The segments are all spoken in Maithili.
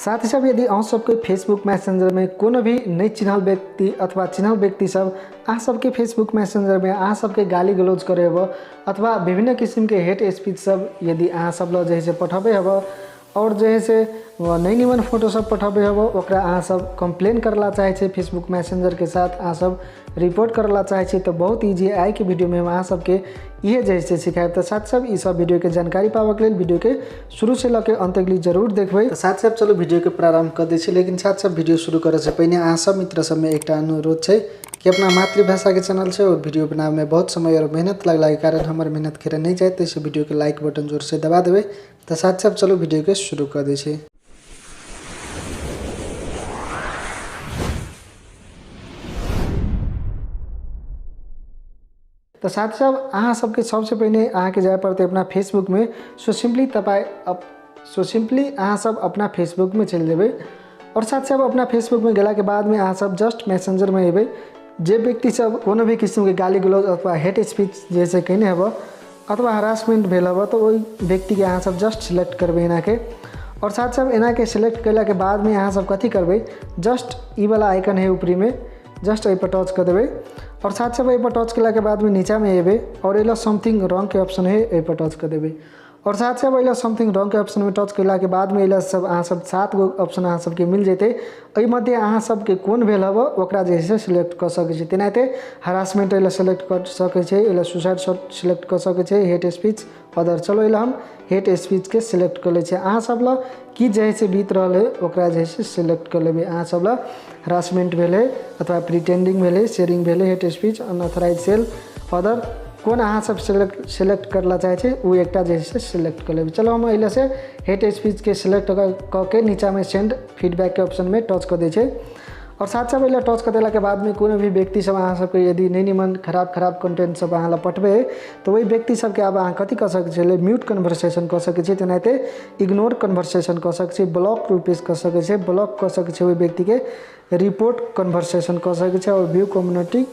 साथी सब यदि अहाँ सबके फेसबुक मैसेंजर में कोनो भी नहीं चिन्हल व्यक्ति अथवा चिन्हल व्यक्ति सब अहाँ सबके फेसबुक मैसेंजर में अहाँ सबके गाली गलौज करे हब अथवा विभिन्न किसिम के हेट स्पीच सब यदि अहाँ सब ल जे है से पठाबे हब और जे है से नहीं निमन फोटो सब पठाबे हब ओकरा अहाँ सब कंप्लेन करला चाहे छे फेसबुक मैसेंजर के साथ अहाँ सब रिपोर्ट करला चाहे छे तो बहुत ईजी आइ के वीडियो में हम अहाँ सबके इहे जे है सिखायब। तो साथ सब ई सब वीडियो के जानकारी पाबऽ के लेल वीडियो के शुरू से लऽ के अंत तक जरूर देखबै। तो साथ सब चलू वीडियो के प्रारंभ कर दै छी, लेकिन साथ सब वीडियो शुरू करे से पहिने अहाँ सब मित्र सब में एकटा अनुरोध छै कि अपना मातृभाषा के चैनल छै और वीडियो बनावे में बहुत समय और मेहनत लगला के कारण हमर मेहनत खेरे नहीं जाए, तैसे वीडियो के लाइक बटन जोर से दबा देबै। तो साथ सब चलू वीडियो के शुरू कर दै छी। तो साथ सब अहाँ सबके सबसे पहिने अहाँके जाय पड़तै अपना फेसबुक में। सो सिंपली अहाँ सब अपना फेसबुक में चलि जेबै और साथ सब अपना फेसबुक में गेला के बाद में अहाँ सब जस्ट मैसेंजर में अयबै। जे व्यक्ति सब कोनो भी किस्म के गाली गलौज अथवा हेट स्पीच जैसे कहने हब अथवा हरासमेंट भेल हब तो ओहि व्यक्ति के अहाँ सब जस्ट सिलेक्ट करबै एनाके और साथ सब एनाके सिलेक्ट कयला के बाद में अहाँ सब कथी करबै, जस्ट ई वाला आइकन है ऊपरी में जस्ट एहि पर टच कर देबै और साथ सब एहि पर टच कयला के बाद में नीचा में अयबै और एहि समथिंग रॉन्ग के ऑप्शन है एहि पर टच कर देबै और साथ सब एहि समथिंग रॉन्ग के ऑप्शन में टच कयला के बाद में एहि सब अहाँ सब 7 गो ऑप्शन अहाँ सबके मिल जेतै। एहि मध्य अहाँ सबके कोन भेल हब ओकरा जे है से सिलेक्ट कऽ सकै छी। तेनाहिते हरासमेंट एहि सिलेक्ट कऽ सकै छै, एहि सुसाइड सिलेक्ट कऽ सकै छै, हेट स्पीच अदर। चलो एहि हम हेट स्पीच के सिलेक्ट कऽ लै छियै। अहाँ सब लग की जे है से बीत रहल है ओकरा जे है से सिलेक्ट कऽ लेबै। अहाँ सब लग हरासमेंट भेलै अथवा प्रिटेंडिंग भेलै, शेयरिंग भेलै, hate speech, unauthorised sale, other कोन अहाँ सब सिलेक्ट करला चाहे छै ओ एकटा जे है से सिलेक्ट कऽ लेबै। चलो हम एहि से हेट स्पीच के सिलेक्ट कऽ के नीचा में सेंड फीडबैक के ऑप्शन में टच कऽ दै छै और साथ सब एहि टच कऽ देला के बाद में कोनो भी व्यक्ति सब अहाँ सबके यदि नहीं निमन खराब खराब कंटेंट सब अहाँ लग पठबै तो वही व्यक्ति सबके आब अहाँ कथी कऽ सकै छियै, म्यूट कन्वर्सेशन कऽ सकै छियै, तेनाहिते इग्नोर कन्वर्सेशन कऽ सकै छियै, ब्लॉक रुपीस कऽ सकै छियै, ब्लॉक कऽ सकै छियै ओहि व्यक्तिके, रिपोर्ट कन्वर्सेशन कऽ सकै छियै और व्यू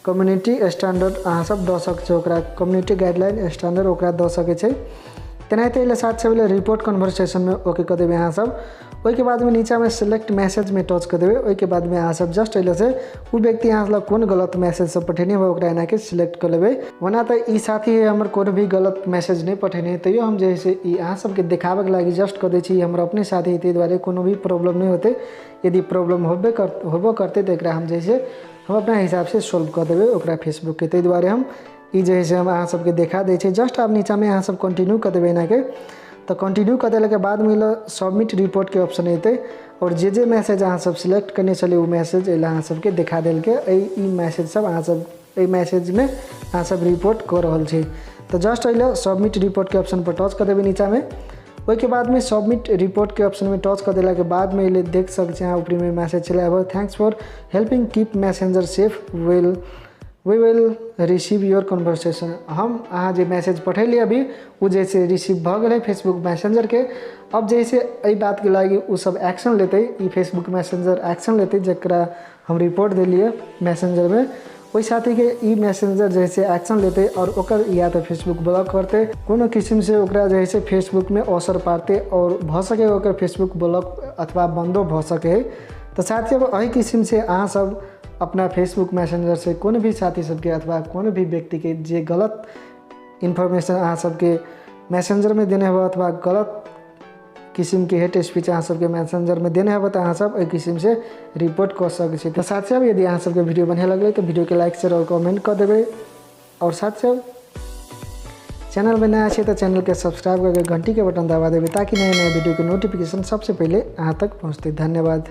कम्युनिटी स्टैंडर्ड अहाँ सब दऽ सकै छियै, ओकरा कम्युनिटी गाइडलाइन स्टैंडर्ड ओकरा दऽ सकै छै। तेनाहिते एहि साथ सब रिपोर्ट कन्वर्सेशन में ओके कऽ देबै अहाँ सब। ओहिके बाद में नीचा में सिलेक्ट मैसेज में टच कऽ देबै। ओहिके बाद में अहाँ सब जस्ट एहि से ओ व्यक्ति अहाँ लग कोन गलत मैसेज सब पठेने होबै ओकरा एनाके सिलेक्ट कऽ लेबै। ओना तऽ ई साथी है हमर कोनो भी गलत मैसेज नहीं पठेने, तैयो हम जे है से ई अहाँ सबके देखाबैके लागि जस्ट कऽ दै छी। हमर अपने साथी है, ताहि दुआरे कोनो भी प्रॉब्लम नहीं होतै। यदि प्रॉब्लम होबो करतै तऽ एकरा हम जे है से हम अपना हिसाब से सोल्व कऽ देबै ओकरा फेसबुक के। ताहि दुआरे हम ई जे है से हम अहाँ सबके देखा दै छी। जस्ट आब नीचामे अहाँ सब कंटिन्यू कऽ देबै एनाके। तो कंटिन्यू कऽ देलाके बाद में सबमिट रिपोर्ट के ऑप्शन एतै और जे जे मैसेज अहाँ सब सिलेक्ट करने छलियै ओ मैसेज एहि अहाँ सबके देखा देलकै। एहि ई मैसेज सब अहाँ सब एहि मैसेजमे अहाँ सब रिपोर्ट कऽ रहल छी। तो जस्ट एहि सबमिट रिपोर्ट के ऑप्शन पर टच कऽ देबै नीचामे। ओहिके बाद में सबमिट रिपोर्ट के ऑप्शन में टच कऽ देला के बाद में एहि देख सकै छी अहाँ ऊपरी में मैसेज चले आबै, thanks for helping keep messenger safe, will we will receive your conversation. हम अहाँ जे मैसेज पठेलियै अभी ओ जे से रिसीव भऽ गेलै फेसबुक मैसेंजरके। अब जे से एहि बातके लागि ओ सब एक्शन लेतै, ई फेसबुक मैसेंजर एक्शन लेतै जकरा हम रिपोर्ट देलियै मैसेंजरमे, ओहि साथीके ई मैसेंजर जे से एक्शन लेतै और ओकर या तऽ फेसबुक ब्लॉक करतै, कोनो किस्मसँ ओकरा जे है फेसबुकमे असर पारतै और भऽ सकै ओकर फेसबुक ब्लॉक अथवा बन्दो भऽ सकै। तऽ साथी अब एहि किस्मसँ अहाँ सब अपना फेसबुक मैसेंजर से कोनो भी साथी सबके अथवा कोनो भी व्यक्तिके जे गलत इन्फॉर्मेशन अहाँ सबके मैसेंजरमे देने होबै अथवा गलत किसिमके हेट स्पीच अहाँ सबके मैसेंजरमे देने होबै तऽ अहाँ सब एहि किसिमसँ रिपोर्ट कऽ सकै छी। तऽ साथ सब यदि अहाँ सबके वीडियो बढ़िआँ लगलै तऽ वीडियोके लाइक शेयर और कमेंट कऽ देबै और साथ सब चैनल में नया छै तऽ चैनलके सब्सक्राइब करके घंटीके बटन दबा देबै ताकि नया नया वीडियोके नोटिफिकेशन सबसे पहिले अहाँ तक पहुँचतै। धन्यवाद।